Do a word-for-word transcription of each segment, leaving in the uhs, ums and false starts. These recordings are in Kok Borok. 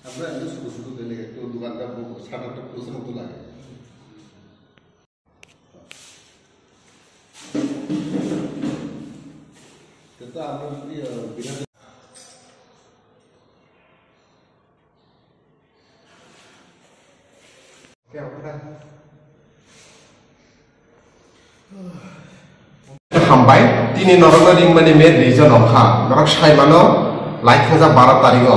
আমরা এমনি ছোট ছোট দিলে একটু দোকানটা বন্ধ, শাটারটা ক্লোজ মতো লাগে। কিন্তু আমরা যদি, আহ, বিনা Hambai, tini norokno ringmani main reason wngkha, norok saimano lai thajak baro tarigo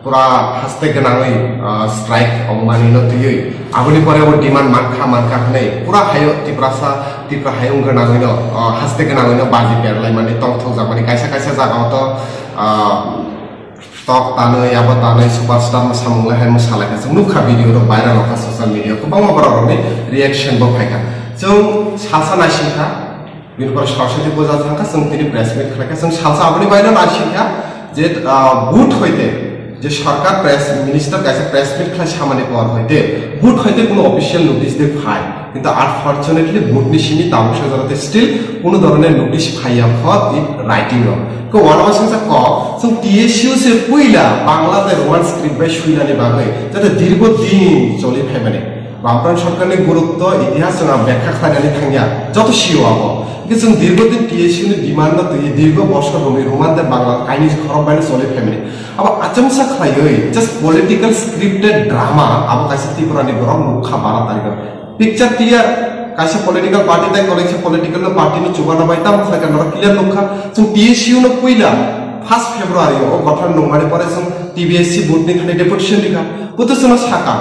pura haste gwnangwi, ah, strike wngmani no twiwi aboni pore bo demand mankha mankha hwnwi pura hayo Tiprasa, Tipra hayung gwnangwi no, ah, haste gwnangwi no baji perlaimani tongthokjakmani kaisa kaisa jagao to, ah, Tok tanwi, abo tanwi, superstar no samung lai hai mwsa lai kha. Chwng nukha video rok viral wngkha social media, kwbangma borok rokni reaction bo phaikha. Chwng salsa naisingkha, bini pore Saraswati puja thangkha, chwng tini press meet khlaikha. Chwng salsa aboni baino naisingkha je, ah, but hoite je sarkar press minister kaisa press meet khlai samani por hoite but hoite kuno official notice de phai. Kintu unfortunately, but ni simi tabuk sojaro te still kuno dhoroner notice phaiya khot in writing o. Ko uanama singsa kok, chwng T S U se puila Bangla tei Roman script bai suinani bagwi, jate dirgo din choli phaimani. Bamprang sarkarni gurutto itihas chwng ang bekha khlainani thangya, joto sio abo. Hingke chwng dirgo din T S U ni demand no twi dirgo bosor romwi Roman tei Bangla kainwi khorok baino choli phaimani. Abo achomsa khlaiwi, just political scripted drama, abo kaisa Tripura ni borok nukha bara tarikh. Picture clear, kaisa political party tai kolai se political no party no chubana bai tamo khlai ka norok clear nukha. Chwng T S U no puila first February o gothan nungmani pore chwng T B S C board ni thani deputation rikha. Buto chwngno saka,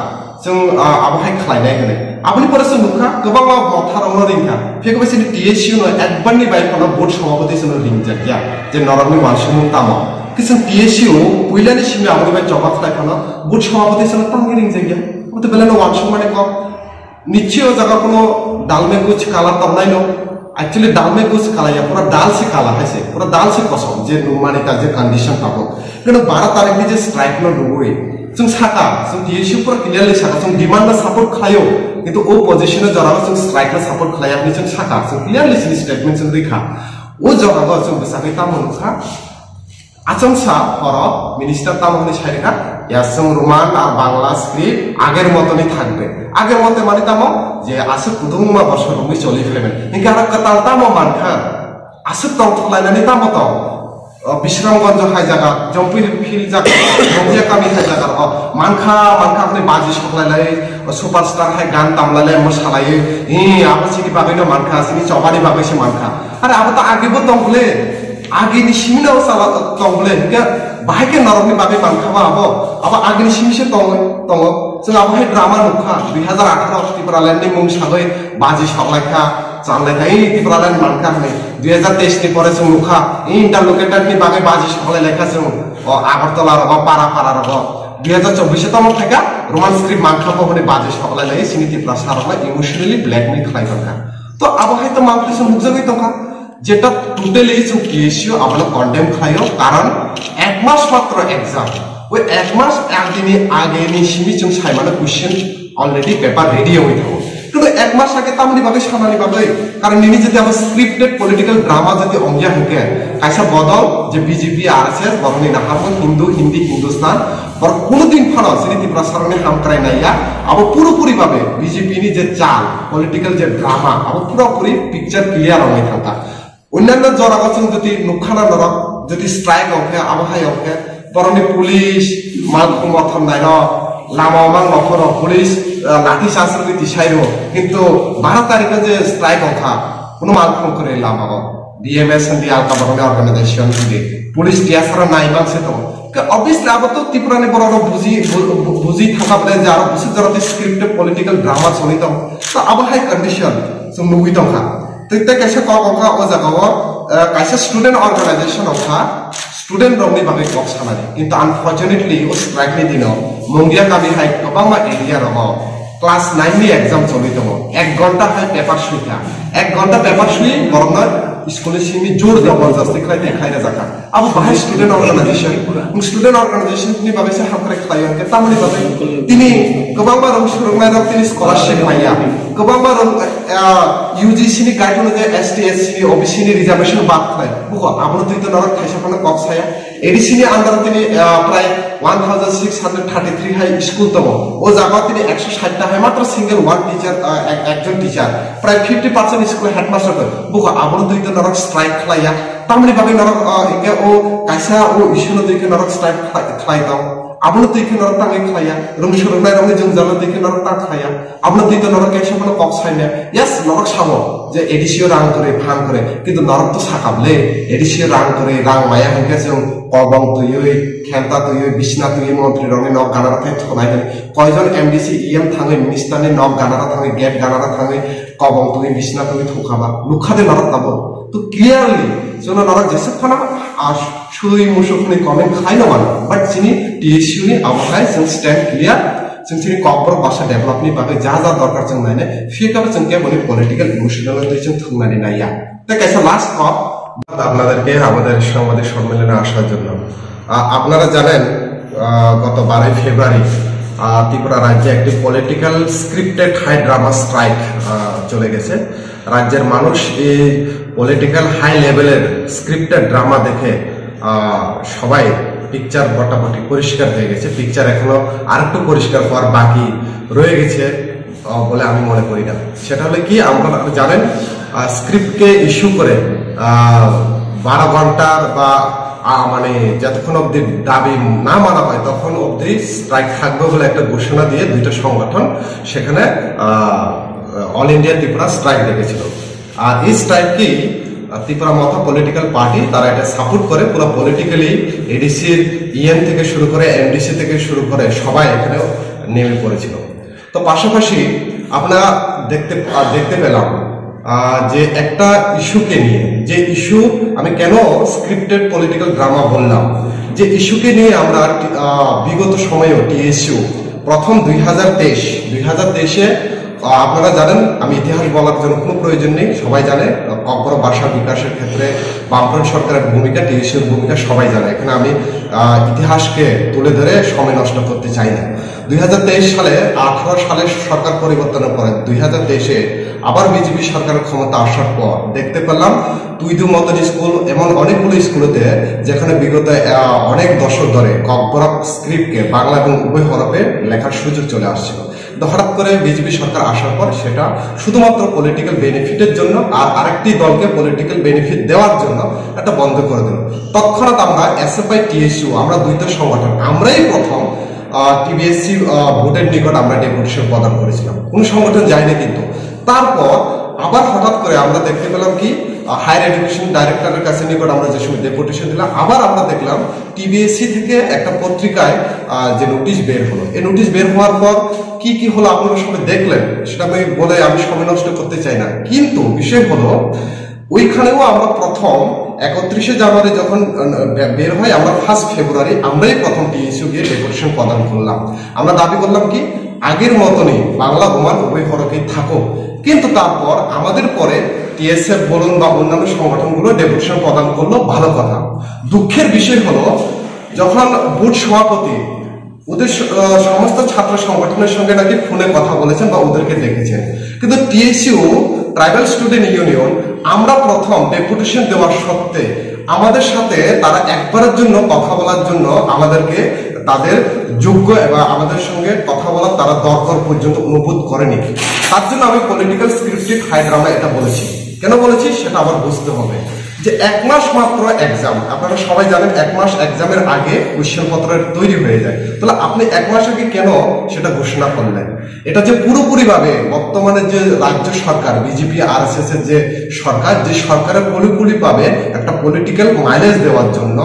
chwng, ah, abo hai khlainai hwnwi. Aboni pore chwng nukha, kwbangma motha rokno ringkha. Phiyokhe bai chini T S U no ekbar ni bai phano board sabhapati chwngno ringjakya, je norokni uansukmung tamo. Khe chwng T S U puilani simi aboni bai choba khlai phano board sabhapati chwngno tamo ringjakya. Abo to belai no uansukmani kok. Niche o jaga kuno dalme kuch kala tongnai no. Actually, dalme kuch kala ya, pura dal se kala hai se, pura dal se kosom, je nungmani ta je condition tabuk. Keno bara tarikh ni je strike no nugwi, chwng saka, chwng T S U pura clearly saka, chwng demand no support khlaio, kintu o position o jora o chwng strike no support khlaiya hinwi chwng saka, chwng clearly chini statement chwng rikha. O jora o chwng bwsakhe tamo nukha. Achomsa horo minister tamo hwnwi sai rwkha, ya chwng Roman ar Bangla script ager motoni thangbe. Ager mote mani tamo je aswk kudungma bosor romwi choli phaimani. Hinkhe aro kwtal tamo mankha? Aswk tongthok lainani tamo tong? O, Bisramganj hai jaga, Jampui Hill jaga, Nongya kami hai jaga, o, mankha, mankha hwnwi baji sok lai lai, o, superstar hai gan tam lai lai, mwsa lai, hi, abo chini bagwino mankha, chini chobani bagwi se mankha. Are abo to age bo tong bole, age ni simi no sala tong bole, hingke bahai ke norok ni bagwi mankha ba abo, abo age ni simi se tong, tongo. Chwng abo hai drama nukha, dui hajar atharo Tipraland ni mung sagwi baji sok lai kha, chal lai kha, ei Tipraland mankha hwnwi. Dui hajar teis ni pore chwng nukha, ei interlocutor ni bagwi baji sok lai lai kha chwng, o Agartala rogo, Para Para rogo. Dui hajar chobbish e tamo phaikha, Roman script mankha bo hwnwi baji sok lai lai, chini Tiprasa rokno emotionally blackmail khlai tongkha. To abo hai to mankha chwng nukjagwi tongkha. Jeta totally chwng T S U abono condemn khlaio, karon ek mas matro exam. Oi ek mas agini, agini simi chwng saimano question already paper ready wngwi thango. Kintu ek mas age tamoni bagwi sanani bagwi, karon nini jodi abo scripted political drama jodi ongya hwnkhe, kaisa bodol je B J P, R S S, borokni naharmung Hindu, Hindi, Hindustan, borok kuno din phano chini Tiprasa rokni hamkrai naiya, abo purapuri babe B J P ni je chal, political je drama, abo purapuri picture clear wngwi thangkha. Onnanno jorao chwng jodi nukha na norok, jodi strike ongkhe, abo hai ongkhe, borokni police, malkhung mothor nairok, lama o mang nokhoro police, ah, lathi charge rwgwi tisai rwo. Kintu baro tarikh o je strike ongkha, kuno malkhung kwrwi lama o. B M S hwndi alka borokni organization hwndi. Police T S R o nai mang se tongo. Ke obviously abo to Tripura ni borok rok buji, bu-, bu-, buji thangkha bole je aro bwswk jora tei script o political drama choli tongo. To abo hai condition chwng nugwi tongkha. Tei, tei kaisa kok wngkha o jaga o, eh, kaisa student organization wngkha, student rokni bagwi kok sanani. Kintu unfortunately o strike ni dino Mungia kami hai kwbangma area rogo class nine ni exam choli tongo. Ek ghonta hai paper sui kha. Ek ghonta paper sui borokno school ni simi jor jabardasti khlai tei khlai rwjak kha. Abo bahai student organization. Student organization ni bagwi se hamkrai khlai hwnkhe tamoni bagwi tini kwbangma rok tini scholarship manya. Kwbangma rok, ah, U G C ni guideline je S T, S C, O B C ni reservation bad khlai. Buko abono twi to norok thaisa phano kok saya. A D C ni under tini, ah, prai one thousand six hundred thirty three hai school tongo. O jaga tini ekso sait ta hai matro single one teacher, ah, ek-, ekjon teacher. Prai fifty percent school headmaster to. Buka abono tui to norok strike khlaiya. Tamni bagwi norok, ah, ike o kaisa o issue no tui ke norok strike khlai, khlai tong. Abono tui ke norok tangwi khlaiya. Rung surungnai rokni jwngjal no tui ke norok tang khlaiya. Abono twi to norok kaisa phano kok saimya. Yes, norok sao je A D C o rang kwrwi, phan kwrwi, kintu norok to sakable, A D C o rang kwrwi, rang maya hinkhe chwng kobong twiwi, khenta twiwi, bisna twiwi montri rokni nok ganaro thai thunai hwnwi. Koijon M D C, E M thangwi, minister ni nok ganaro thangwi, gate ganaro thangwi, kobong twiwi, bisna twiwi thukaba. Lukha de norok tabuk. To clearly, chwngno norok jesuk phano, ah, sui musuk hwnwi comment khlaino mano. But chini T S U ni abo hai chwng stand clear. Chwng chini Kokborok basa develop ni bagwi ja ja dorkar chwng nainai, phiya khe bo chwng kebo ni political emotional twi chwng thwngnani naiya. Tei kaisa last thought, আপনাদেরকে আমাদের সাংবাদিক সম্মেলনে আসার জন্য। আ, আপনারা জানেন, আ, গত বারোই ফেব্রুয়ারি, আ, ত্রিপুরা রাজ্যে একটি political scripted high drama strike, আ, চলে গেছে। রাজ্যের মানুষ এই পলিটিক্যাল হাই লেভেলের স্ক্রিপ্টেড ড্রামা দেখে, আহ, সবাই পিকচার মোটামুটি পরিষ্কার হয়ে গেছে। পিকচার এখনো আরেকটু পরিষ্কার হওয়ার বাকি রয়ে গেছে, আহ, বলে আমি মনে করি না। সেটা হলো কি, আপনারা জানেন, আহ, স্ক্রিপ্টকে ইস্যু করে, আহ, বারো ঘন্টার বা, আহ, মানে যতক্ষণ অবধি দাবি না মানা হয় তখন অবধি স্ট্রাইক থাকবে বলে একটা ঘোষণা দিয়ে দুইটা সংগঠন সেখানে, আহ, অল ইন্ডিয়া ত্রিপুরা স্ট্রাইক ডেকেছিল। আর এই স্ট্রাইককেই, আহ, ত্রিপুরা মথা পলিটিক্যাল পার্টি তারা এটা সাপোর্ট করে, পুরো পলিটিক্যালি এডিসির ইএম থেকে শুরু করে, এমডিসি থেকে শুরু করে সবাই এখানে নেমে পড়েছিল। তো পাশাপাশি আপনারা দেখতে, আহ, দেখতে পেলাম, আহ, যে একটা ইস্যুকে নিয়ে, যে ইস্যু আমি কেন স্ক্রিপ্টেড পলিটিক্যাল ড্রামা বললাম, যে ইস্যুকে নিয়ে আমরা, আহ, বিগত সময়েও টিএসইউ প্রথম দুই হাজার তেইশ, দুই হাজার তেইশে, আহ, আপনারা জানেন, আমি ইতিহাস বলার জন্য কোনো প্রয়োজন নেই, সবাই জানে, আহ, ককবরক ভাষা বিকাশের ক্ষেত্রে বামফ্রন্ট সরকারের ভূমিকা, টিএসইউর ভূমিকা সবাই জানে। এখানে আমি, আহ, ইতিহাসকে তুলে ধরে সময় নষ্ট করতে চাই না। দুই হাজার তেইশ সালে, আঠারো সালে সরকার পরিবর্তনের পরে দুই হাজার তেইশে আবার বিজেপি সরকারের ক্ষমতা আসার পর দেখতে পেলাম তুইদু মতন স্কুল, এমন অনেকগুলো স্কুলেতে যেখানে বিগত, আহ, অনেক দশক ধরে ককবরক স্ক্রিপ্টকে বাংলা এবং উভয় হরফে লেখার সুযোগ চলে আসছিল। তো হঠাৎ করে বিজেপি সরকার আসার পর সেটা শুধুমাত্র পলিটিক্যাল বেনিফিটের জন্য আর আরেকটি দলকে পলিটিক্যাল বেনিফিট দেওয়ার জন্য এটা বন্ধ করে দিল। তৎক্ষণাৎ আমরা এসএফআই টিএসইউ, আমরা দুইটা সংগঠন, আমরাই প্রথম, আহ, টিবিএসসি, আহ, বোর্ডের নিকট আমরা ডেপুটেশন প্রদান করেছিলাম, কোনো সংগঠন যায়নি। কিন্তু তারপর আবার হঠাৎ করে আমরা দেখতে পেলাম কি, আহ, হায়ার এডুকেশন ডাইরেক্টরের কাছে নিকট আমরা যে সময় ডেপুটেশন দিলাম, আবার আমরা দেখলাম টিবিএসসি থেকে একটা পত্রিকায়, আহ, যে নোটিশ বের হলো, এই নোটিশ বের হওয়ার পর কি কি হলো আপনারা সবাই দেখলেন, সেটা আমি বলে আমি সময় নষ্ট করতে চাই না। কিন্তু বিষয় হলো, ওইখানেও আমরা প্রথম একত্রিশে জানুয়ারি যখন, আহ, বে-, বের হয়, আমরা ফার্স্ট ফেব্রুয়ারি আমরাই প্রথম টিএসইউ গিয়ে ডেপুটেশন প্রদান করলাম। আমরা দাবি করলাম কি, আগের মতনই বাংলা রোমান উভয় হরফেই থাকুক। কিন্তু তারপর আমাদের পরে টিএসএফ বলুন বা অন্যান্য সংগঠনগুলো ডেপুটেশন প্রদান করলো, ভালো কথা। দুঃখের বিষয় হলো, যখন বুথ সভাপতি ওদের স-, আহ, সমস্ত ছাত্র সংগঠনের সঙ্গে নাকি ফোনে কথা বলেছেন বা ওদেরকে ডেকেছেন, কিন্তু টিএসইউ, ট্রাইবাল স্টুডেন্ট ইউনিয়ন, আমরা প্রথম ডেপুটেশন দেওয়ার সত্ত্বে আমাদের সাথে তারা একবারের জন্য কথা বলার জন্য আমাদেরকে তাদের যোগ্য এবং আমাদের সঙ্গে কথা বলার তারা দরকার পর্যন্ত অনুভূত করেনি। তার জন্য আমি পলিটিক্যাল স্ক্রিপ্টেড হাই ড্রামা এটা বলেছি। কেন বলেছি সেটা আবার বুঝতে হবে। যে এক মাস মাত্র এক্সাম, আপনারা সবাই জানেন এক মাস এক্সামের আগে কোশ্চেন পত্র তৈরি হয়ে যায়, তাহলে আপনি এক মাস আগে কেন সেটা ঘোষণা করলেন? এটা যে পুরোপুরিভাবে বর্তমানে যে রাজ্য সরকার, বিজেপি আরএসএস এর যে সরকার, যে সরকারের পুরোপুরিভাবে একটা পলিটিক্যাল মাইলেজ দেওয়ার জন্য,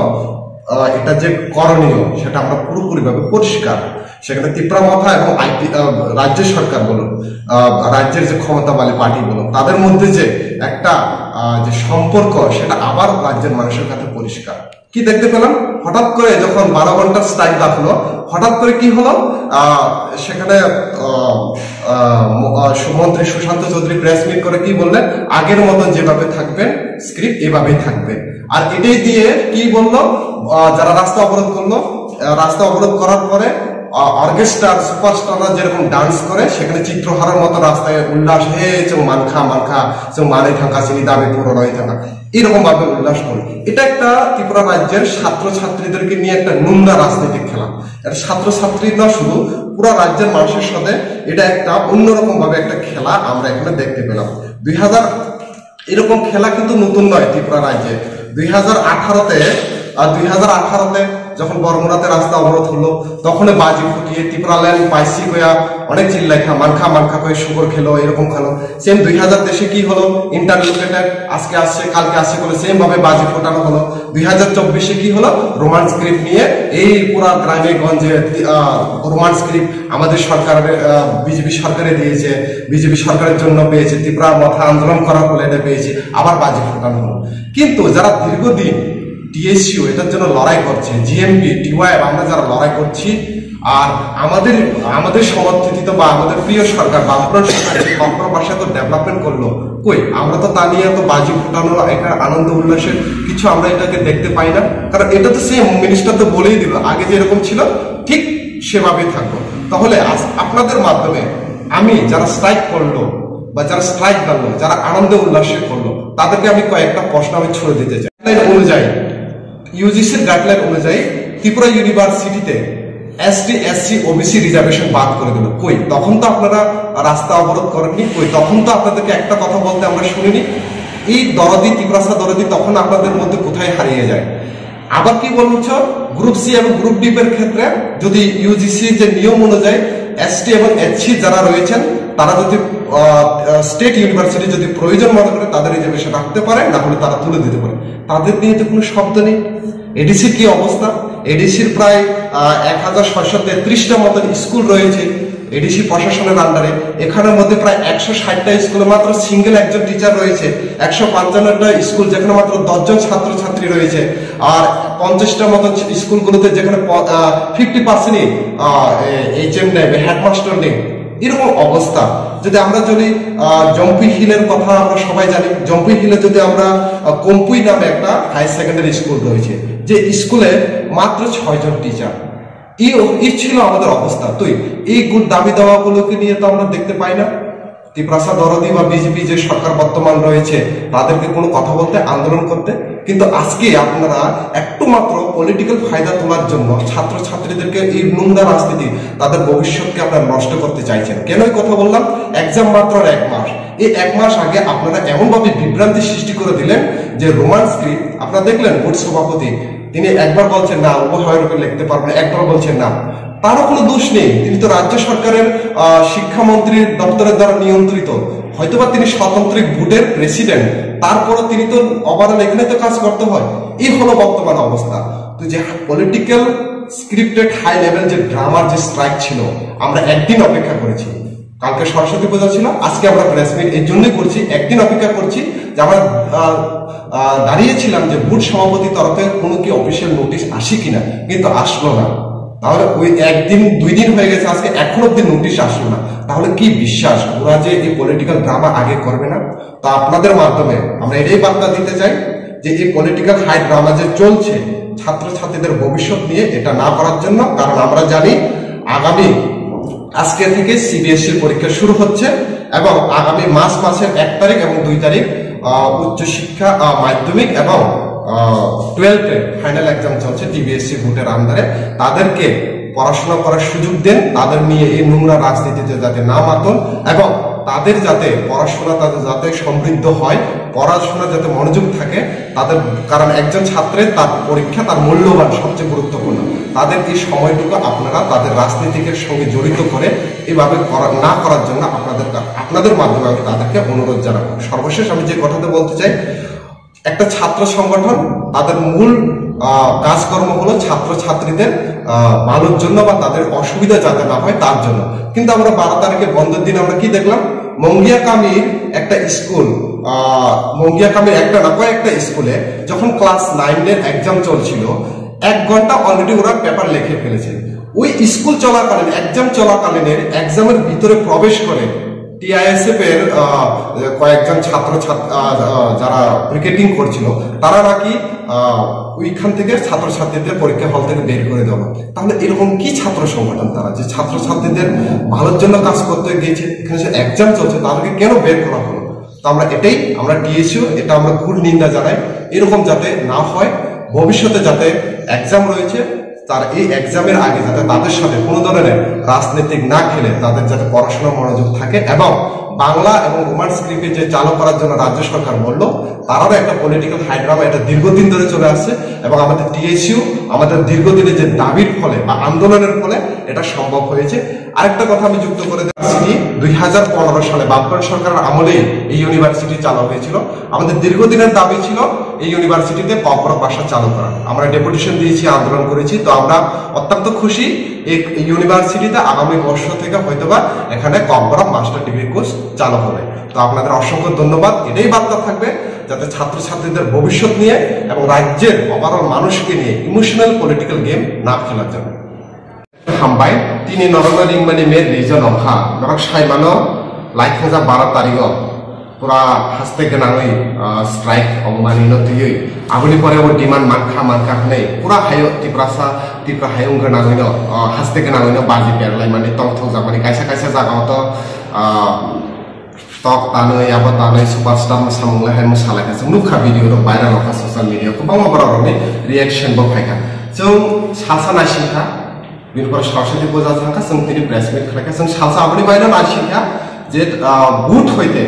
আহ, এটা যে করণীয়, সেটা আমরা পুরোপুরিভাবে পরিষ্কার। সেখানে তিপ্রা মথা এবং আইপি, আহ, রাজ্য সরকার বলুন, আহ, রাজ্যের যে ক্ষমতাবালী পার্টি বলুন, তাদের মধ্যে যে একটা, আহ, যে সম্পর্ক, সেটা আবার রাজ্যের মানুষের কাছে পরিষ্কার। কি দেখতে পেলাম? হঠাৎ করে যখন বারো ঘন্টার স্ট্রাইক ডাকলো, হঠাৎ করে কি হলো? আহ, সেখানে, আহ, আহ, ম-, আহ, সু-, মন্ত্রী সুশান্ত চৌধুরী প্রেস মিট করে কি বললেন? "আগের মতো যেভাবে থাকবেন, স্ক্রিপ্ট এভাবেই থাকবে।" আর এটাই দিয়ে কি বললো? আহ, যারা রাস্তা অবরোধ করলো, আহ, রাস্তা অবরোধ করার পরে, আহ, অর্কেস্ট্রার সুপারস্টাররা যেরকম ডান্স করে, সেখানে চিত্রহারার মতো রাস্তায় উল্লাস, "হে চং মানখা মানখা, চং মানে থাকা, চিনি দাবি পূরণ হয়ে থাকা।" এরকম ভাবে উল্লাস করে। এটা একটা ত্রিপুরা রাজ্যের ছাত্রছাত্রীদেরকে নিয়ে একটা নোংরা রাজনৈতিক খেলা। এটা ছাত্রছাত্রী না শুধু, পুরা রাজ্যের মানুষের সাথে এটা একটা অন্যরকম ভাবে একটা খেলা আমরা এখানে দেখতে পেলাম। দুই হাজার এরকম খেলা কিন্তু নতুন নয় ত্রিপুরা রাজ্যে। দুই হাজার আঠারোতে আর দুই হাজার আঠারোতে যখন বরমুড়াতে রাস্তা অবরোধ হলো, তখন বাজি ফুটিয়ে ত্রিপুরা ল্যান্ড পাইছি কয়া অনেক চিল্লাইখা, মানখা মানখা করে শুকর খেলো, এরকম খেলো। সেম দুই হাজার তেইশে কি হলো, ইন্টারলোকেটেড, আজকে আসছে, কালকে আসছে বলে সেম ভাবে বাজি ফোটানো হলো। দুই হাজার চব্বিশে কি হলো, রোমান স্ক্রিপ্ট নিয়ে এই পুরা গ্রামে গঞ্জে রোমান স্ক্রিপ্ট আমাদের সরকারের, বিজেপি সরকারে দিয়েছে, বিজেপি সরকারের জন্য পেয়েছে, ত্রিপুরা মথা আন্দোলন করার ফলে এটা পেয়েছে, আবার বাজি ফোটানো হলো। কিন্তু যারা দীর্ঘদিন টিএসইউ এটার জন্য লড়াই করছে, জিএমপি, টিওয়াইএফ, আমরা যারা লড়াই করছি, আর আমাদের, আমাদের সমর্থিত বা আমাদের প্রিয় সরকার বামফ্রন্ট সরকার যে কর্মর ভাষায় তো ডেভেলপমেন্ট করলো, কই আমরা তো তা নিয়ে তো বাজি ফোটানোর একটা আনন্দ উল্লাসের কিছু আমরা এটাকে দেখতে পাই না। কারণ এটা তো সেম মিনিস্টার তো বলেই দিল, আগে যেরকম ছিল ঠিক সেভাবেই থাকবো। তাহলে আজ আপনাদের মাধ্যমে আমি যারা স্ট্রাইক করলো বা যারা স্ট্রাইক করলো, যারা আনন্দ উল্লাসে করলো, তাদেরকে আমি কয়েকটা প্রশ্ন আমি ছুড়ে দিতে চাই। গাইডলাইন অনুযায়ী, ইউজিসির গাইডলাইন অনুযায়ী ত্রিপুরা ইউনিভার্সিটিতে এসটি, এসসি, ওবিসি রিজার্ভেশন বাদ করে দিল। কই তখন তো আপনারা রাস্তা অবরোধ করেননি, কই তখন তো আপনাদেরকে একটা কথা বলতে আমরা শুনিনি। এই দরদি, তিপ্রাসা দরদি তখন আপনাদের মধ্যে কোথায় হারিয়ে যায়? আবার কি বলছো, গ্রুপ সি এবং গ্রুপ ডি এর ক্ষেত্রে যদি ইউজিসি যে নিয়ম অনুযায়ী এসটি এবং এসসি যারা রয়েছেন, তারা যদি স্টেট ইউনিভার্সিটি যদি প্রয়োজন মনে করে তাদের রিজার্ভেশন রাখতে পারে, না হলে তারা তুলে দিতে পারে, তাদের নিয়ে তো কোনো শব্দ নেই। এডিসির কি অবস্থা? এডিসির প্রায় এক হাজার ছয়শো তেত্রিশটা মতন স্কুল রয়েছে এডিসি প্রশাসনের আন্ডারে। এখানের মধ্যে প্রায় একশো ষাটটা স্কুলে মাত্র সিঙ্গেল একজন টিচার রয়েছে। একশো পঞ্চান্নটা স্কুল যেখানে মাত্র দশজন ছাত্রছাত্রী রয়েছে, আর পঞ্চাশটার মতন স্কুলগুলোতে যেখানে ফিফটি পার্সেন্টই এইচএম নেই, হেডমাস্টার নেই। এরকম অবস্থা। যদি আমরা যদি জম্পুই হিলের কথা আমরা সবাই জানি, জম্পুই হিলে যদি আমরা কম্পুই নামে একটা হায়ার সেকেন্ডারি স্কুল রয়েছে, যে স্কুলে মাত্র ছয়জন টিচার। এই ছিল আমাদের অবস্থা। তুই এই গুড দাবি দাওয়াগুলোকে নিয়ে তো আমরা দেখতে পাই না। তিপ্রাসা দরদি বা বিজেপি যে সরকার বর্তমান রয়েছে, তাদেরকে কোনো কথা বলতে, আন্দোলন করতে। কিন্তু আজকে আপনারা একটু মাত্র পলিটিক্যাল ফায়দা তোলার জন্য ছাত্রছাত্রীদেরকে এই নোংরা রাজনীতি, তাদের ভবিষ্যৎকে আপনারা নষ্ট করতে চাইছেন। কেন এই কথা বললাম? এক্সাম মাত্র আর এক মাস। এই এক মাস আগে আপনারা এমনভাবে বিভ্রান্তি সৃষ্টি করে দিলেন যে রোমান স্ক্রিপ্ট, আপনারা দেখলেন বোর্ড সভাপতি, তিনি একবার বলছেন না, উভয় রূপে লিখতে পারবেন, একবার বলছেন না। তারও কোনো দোষ নেই, তিনি তো রাজ্য সরকারের শিক্ষামন্ত্রীর দপ্তরের দ্বারা নিয়ন্ত্রিত। হয়তোবা তিনি স্বতন্ত্র বোর্ডের প্রেসিডেন্ট, তারপরও তিনি তো ওভারঅল এখানে তো কাজ করতে হয়। এই হলো বর্তমান অবস্থা। তো যে পলিটিক্যাল স্ক্রিপ্টেড হাই লেভেল যে ড্রামার যে স্ট্রাইক ছিল, আমরা একদিন অপেক্ষা করেছি। কালকে সরস্বতী পূজা ছিল, আজকে আমরা প্রেস মিট এই জন্যই করছি, একদিন অপেক্ষা করছি যে আমরা দাঁড়িয়েছিলাম যে বোর্ড সভাপতি তরফে কোনো কি অফিসিয়াল নোটিশ আসে কিনা, কিন্তু আসলো না। তাহলে ওই একদিন দুই দিন হয়ে গেছে, আজকে এখন অব্দি নোটিশ আসলো না। তাহলে কি বিশ্বাস ওরা যে এই পলিটিক্যাল ড্রামা আগে করবে না? তা আপনাদের মাধ্যমে আমরা এটাই বার্তা দিতে চাই যে এই পলিটিক্যাল হাই ড্রামা যে চলছে ছাত্রছাত্রীদের ভবিষ্যৎ নিয়ে, এটা না করার জন্য। কারণ আমরা জানি আগামী আজকে থেকে সিবিএসই পরীক্ষা শুরু হচ্ছে এবং আগামী মার্চ মাসের এক তারিখ এবং দুই তারিখ উচ্চশিক্ষা মাধ্যমিক এবং টুয়েলভে ফাইনাল এক্সাম চলছে টিবিএসসি বোর্ডের আন্ডারে। তাদেরকে পড়াশোনা করার সুযোগ দেন, তাদের নিয়ে এই নোংরা রাজনীতিতে যাতে না মাতন এবং তাদের যাতে পড়াশোনা তাদের যাতে সমৃদ্ধ হয়, পড়াশোনা যাতে মনোযোগ থাকে তাদের। কারণ একজন ছাত্রের তার পরীক্ষা তার মূল্যবান, সবচেয়ে গুরুত্বপূর্ণ। তাদের এই সময়টুকু আপনারা তাদের রাজনীতিকের সঙ্গে জড়িত করে এভাবে করা না করার জন্য আপনাদের আপনাদের মাধ্যমে আমি তাদেরকে অনুরোধ জানাবো। সর্বশেষ আমি যে কথাটা বলতে চাই, একটা ছাত্র সংগঠন, তাদের মূল কাজকর্ম হলো ছাত্রছাত্রীদের ভালোর জন্য বা তাদের অসুবিধা যাতে না হয় তার জন্য। কিন্তু আমরা বারো তারিখে বন্ধের দিন আমরা কি দেখলাম? মঙ্গিয়া কামির একটা স্কুল, মঙ্গিয়া কামির একটা না, কয়েকটা স্কুলে যখন ক্লাস নাইনের এক্সাম চলছিল, এক ঘন্টা অলরেডি ওরা পেপার লিখে ফেলেছে। ওই স্কুল চলাকালীন, এক্সাম চলাকালীনের এক্সামের ভিতরে প্রবেশ করে টিআইএসএফ এর কয়েকজন ছাত্র যারা পিকেটিং করছিল, তারা নাকি ওইখান থেকে ছাত্রছাত্রীদের পরীক্ষা হল থেকে বের করে দেওয়া। তাহলে এরকম কি ছাত্র সংগঠন তারা, যে ছাত্রছাত্রীদের ভালোর জন্য কাজ করতে গিয়েছে, এখানে যে এক্সাম চলছে, তাদেরকে কেন বের করা হলো? তো আমরা এটাই, আমরা টিএসইউ, এটা আমরা ঘোর নিন্দা জানাই। এরকম যাতে না হয়, ভবিষ্যতে যাতে এক্সাম রয়েছে, তার এই এক্সামের আগে যাতে তাদের সাথে কোনো ধরনের রাজনৈতিক না খেলে তাদের যাতে পড়াশোনায় মনোযোগ থাকে এবং বাংলা এবং রোমান স্ক্রিপ্টে যে চালু করার জন্য রাজ্য সরকার বলল, তারও একটা পলিটিক্যাল হাই ড্রামা, এটা দীর্ঘদিন ধরে চলে আসছে। এবং আমাদের টিএসইউ আমাদের দীর্ঘদিনের যে দাবির ফলে বা আন্দোলনের ফলে এটা সম্ভব হয়েছে। আরেকটা কথা আমি যুক্ত করে দিচ্ছি, দুই হাজার পনেরো সালে বামফ্রন্ট সরকারের আমলেই এই ইউনিভার্সিটি চালু হয়েছিল। আমাদের দীর্ঘদিনের দাবি ছিল এই ইউনিভার্সিটিতে ককবরক ভাষা চালু করা। আমরা ডেপুটেশন দিয়েছি, আন্দোলন করেছি। তো আমরা অত্যন্ত খুশি, এই ইউনিভার্সিটিতে আগামী বর্ষ থেকে হয়তোবা এখানে ককবরক মাস্টার ডিগ্রি কোর্স চালু হবে। তো আপনাদের অসংখ্য ধন্যবাদ। এটাই বার্তা থাকবে, যাতে ছাত্রছাত্রীদের ভবিষ্যৎ নিয়ে এবং রাজ্যের ওভারঅল মানুষকে নিয়ে ইমোশনাল পলিটিক্যাল গেম না খেলার জন্য। Hambai, tini norokno ringmani main reason wngkha, norok saimano, laithajak baro tarikgo pura haste gwnangwi, ah, strike wngmani no twiwi, aboni pore bo demand mankha mankha hwnwi pura hayo Tiprasa, Tipra hayung gwnangwino, ah, haste gwnangwino baji berlaimani tongthokjakmani kaisa kaisa jagao to, ah, tok tanwi, abo tanwi, superstar no samung lai hai mwsa lai kha. Chwng nukha video rok viral wngkha social media, kwbangma borok rokni reaction bo phaikha. Chwng salsa naisingkha, bini pore Saraswati puja thangkha, chwng tini press meet khlaikha. Chwng salsa aboni baino naisingkha je, ah, vote hoite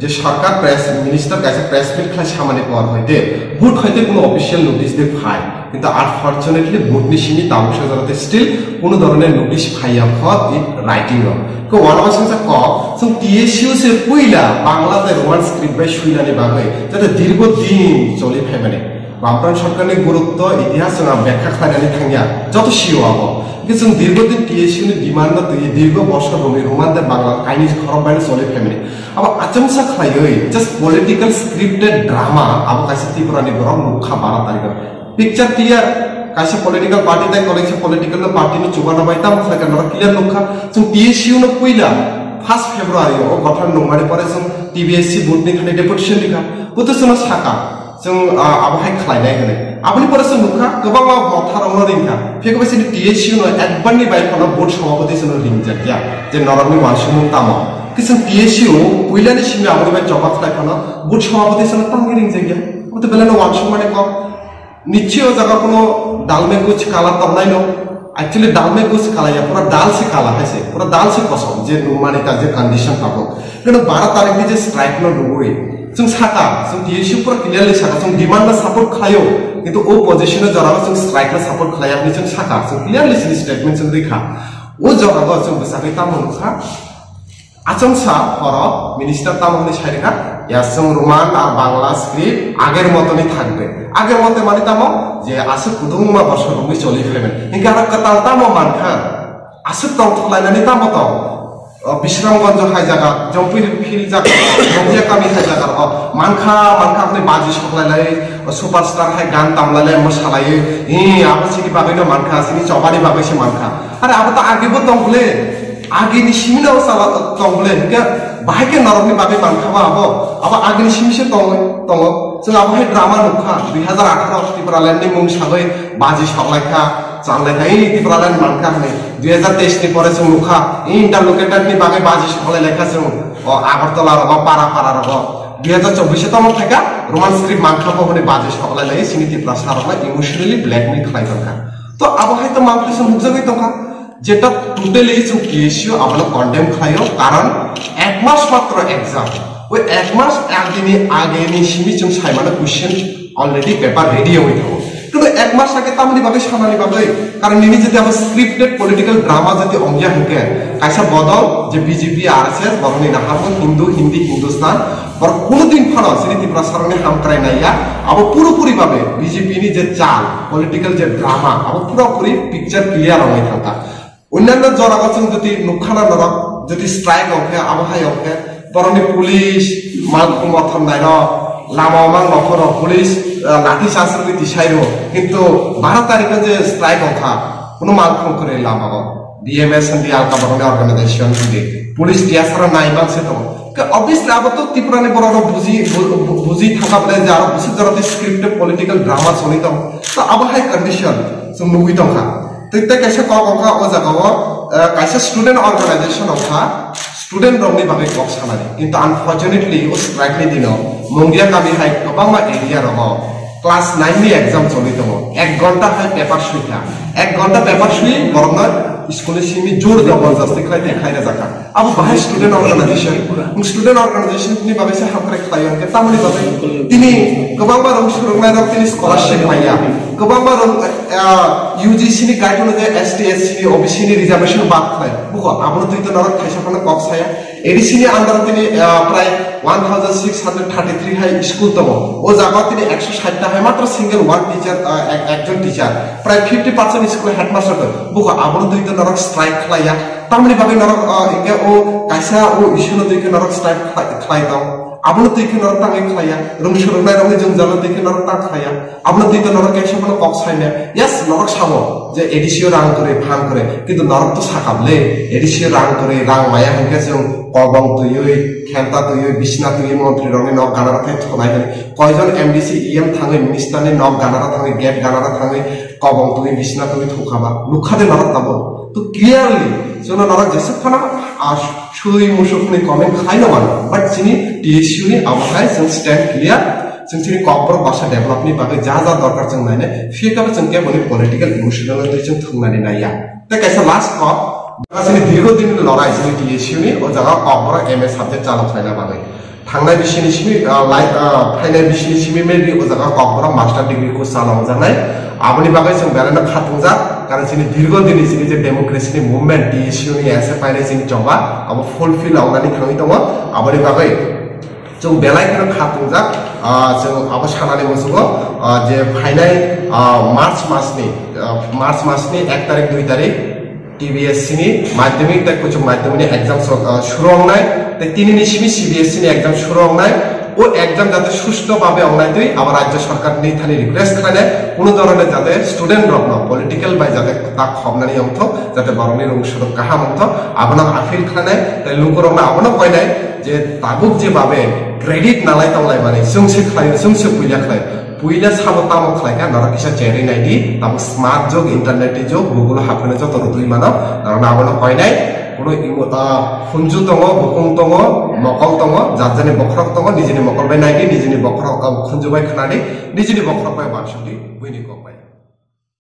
je sarkar press minister kaisa press meet khlai samani por hoite vote hoite kuno official notice de phai. Kintu unfortunately, vote ni simi tabuk sajak still kuno dhoroner notice phaiya kho in writing o. Ko uanama singsa kok, chwng T S U se puila Bangla tei Roman script bai suinani bagwi, jate dirgo din choli phaimani. Bamfront sorkarni gurutto itihas chwng ang bekha khlainani thangya, joto sio abo. Hingke chwng dirgo din T S U ni demand no twi dirgo bosor romwi Roman tei Bangla kainwi khorok baino choli phaimani. Abo achomsa khlaiwi just political scripted drama abo kaisa Tripura ni borok nukha bara tarikh o. Picture clear, kaisa political party tei kaisa political no party no chubana bai tamo khlai kha norok clear nukha. Chwng T S U no puila first February o gothan nungmani pore chwng T B S C board ni thani deputation rikha. Buto chwngno saka, chwng, ah, abo hai khlainai hwnwi. Aboni pore chwng nukha kwbangma motha rokno ringkha. Phiya khe bai chini T S U no ekbar ni bai phano board sabhapati chwngno ringjakya je norokni uansukmung tamo. Khe chwng T S U puilani simi aboni bai choba khlai phano board sabhapati chwngno tamni ringjakya. Abo to belai no uansukmani kok. Niche o jaga kuno dalme kuch kala tongnai no. Actually dalme kuch kala ya, pura dal se kala hai se, pura dal se kosom je nungmani ta je condition tabuk. Keno bara tarikh ni je strike no nugui. Chwng saka, chwng T S U pura clearly saka, chwng demand no support khlaio. Kintu o position o jora o chwng strike no support khlaiya hwnwi chwng saka, chwng clearly chini statement chwng rikha. O jora o chwng bwsagwi tamo nukha. Achomsa horo minister tamo hwnwi sai rwkha, ya chwng Roman ar Bangla script ager motoni thakbe. Ager mote mani tamo je aswk kwbangma bosor romwi choli phaimani. Hinkhe aro kwtal tamo mankha? Aswk tongthok lainani tamo tong? O, Bisramganj hai jaga, Jampui Field jaga, Nongya Kami hai jaga o mankha, mankha hwnwi baji sok lai lai, o, superstar hai gan tam lai lai, mwsa lai, hi, abo chini bagwi no mankha, chini chobani bagwi se mankha. Are abo to age bo tong bole. Agini simino sala tong bole, hingke bahai ke norokni bagwi mankha ba abo? Abo agini simi se tongo, tongo. Chwng abo hai drama nukha, dui hazar atharo Tipraland ni mung sagwi baji sok lai kha, chal lai kha, ei Tipraland mankha hwnwi. Dui hazar teis ni pore chwng nukha, ei interlocutor ni bagwi baji sok lai lai kha chwng. O Agartala rogo, para para rogo. Dui hazar chobbish e tamo phaikha, Roman script mankha bo hwnwi baji sok lai lai, chini Tiprasa rokno emotionally blackmail khlai tongkha. To abo hai to mankha chwng nukjagwi tongkha. Jeta totally chwng T S U abono condemn khlaio, karon ek mas matro exam. Oi ek mas agini, agini simi chwng saimano question already paper ready wngwi thango. Kintu ek mas age tamoni bagwi sanani bagwi, karon nini jodi abo scripted political drama jodi ongya hinkhe, kaisa bodol je B J P, R S S, borokni naharmung Hindu, Hindi, Hindustan, borok kuno din phano chini Tiprasa rokni hamkrai naiya, abo purapuri babe B J P ni je chal, political je drama, abo purapuri picture clear wngwi thangkha. Onnanno jorao chwng jodi nukha na norok, jodi strike ongkhe, abo hai ongkhe, borokni police malkhung mothom nairok, lama o mang nokhoro police, ah, lathi charge rwgwi tisai rwo. Kintu baro tarikh o je strike ongkha, kuno malkhung kwrwi lama o. B M S and the alka borokni organization hwnwi police T S R o nai mang se tongo. Ke obviously abo to Tripura ni borok rok buji, bu-, bu-, buji thangkha bole je aro bwswk jora tei script tei political drama choli tongo. To abo hai condition chwng nugwi tongkha. Tei, tei kaisa kok wngkha o jaga o, eh, kaisa student organization wngkha. student rokni bagwi kok sanani. Kintu unfortunately o strike ni dino Mungia kami hai kwbangma area rogo class nine ni exam choli tongo. Ek ghonta hai paper suikha. Ek ghonta paper sui borokno school ni simi jor jabardasti khlai tei khlai rwjakha. Abo bahai student organization. Student organization ni bagwi se hamkrai khlaio hwnkhe tamoni bagwi tini kwbangma rong surungnai rok tini scholarship manya. Kwbangma rong, ah, U G C ni guide অনুযায়ী S T, S C ni, O B C ni reservation bad khlai. Buko abono twi to norok thaisa phano kok saya. A D C ni under tini, ah, prai one thousand six hundred thirty three hai school tongo. O jaga tini ekso sait ta hai matro single one teacher, ah, ek-, ekjon teacher. Prai fifty percent school headmaster tongo. Buko abono twi to norok strike khlaiya. Tamoni bagwi norok, ah, hingke o kaisa o issue no twi khe norok strike khlai, khlai tong. Abono twi khe norok tangwi khlaiya. Rung surungnai rokni jwngjal no twi khe norok tang khlaiya. Abono twi to norok kaisa phano kok saimya. Yes, norok sabo je A D C o rang kwrwi, phan kwrwi. Kintu norok to sakam le. A D C o rang kwrwi, rang maya hwnkhe chwng kobong twiwi, khenta twiwi, bisna twiwi montri rokni nok ganaro thai thonai hwnwi. Koijon M D C, E M thangwi, minister ni nok ganaro thangwi, gate ganaro thangwi, kobong twiwi, bisna twiwi thukha ba. Nukha de norok tabo. To clearly, chwngno norok jesuk phano, ah, sui musuk ni comment khlai no mano. But chini T S U ni abo hai chwng stand clear. Chwng chini Kokborok basa develop ni bagwi ja ja dorkar chwng nainai. Phiya khe bo chwng kebo ni political emotional twi chwng thwngnani naiya. Tei kaisa last thought, chini dirgo din ni lorai chini T S U ni o jaga Kokborok M A subject chalo khlaina bagwi. Thangnai bisini simi, ah, lai, ah, phainai bisini simi maybe o jaga Kokborok master degree course chalo wngjaknai. Aboni bagwi chwng belai no khatungjak, karon chini dirgo din ni chini je democracy ni movement T S U ni S F I ni chini choba abo fulfill wngnani thangwi tongo. Aboni bagwi chwng belai kheno khatungjak, ah, chwng abo sanani muchungo, ah, je phainai, ah, March masni, ah, March masni ek tarik, dui tarik, T B S C ni madhyamik tei kuchuk madhyamik ni exam so-, ah, shuru wngnai, tei tini ni simi C B S C ni exam shuru wngnai. O exam jate susto babe wngnai twi abo rajya sarkar ni thani request khlainai, kuno dhoroner jate student rokno political bai jate ta khobnani wngthok, jate borokni rung surung kaham wngthok, abono appeal khlainai, tei lukurokno abono koinai je tabuk je babe credit nalai tonglaimani, chwng se khlaio, chwng se puila khlaio. Puila sabo tamo khlaikha, norok kisa cherwi naidi, tabuk smart jug, internet ni jug, Google o haphaino joto rwtwi mano, norokno abono koinai, kuno imo-, ah, hunju tongo, bukung tongo, mokol tongo, jat jani bokhorok tongo, nijini mokol bai naidi, nijini bokhorok, ah, hunju bai khnadi, nijini bokhorok bai uansukdi, buini kok bai.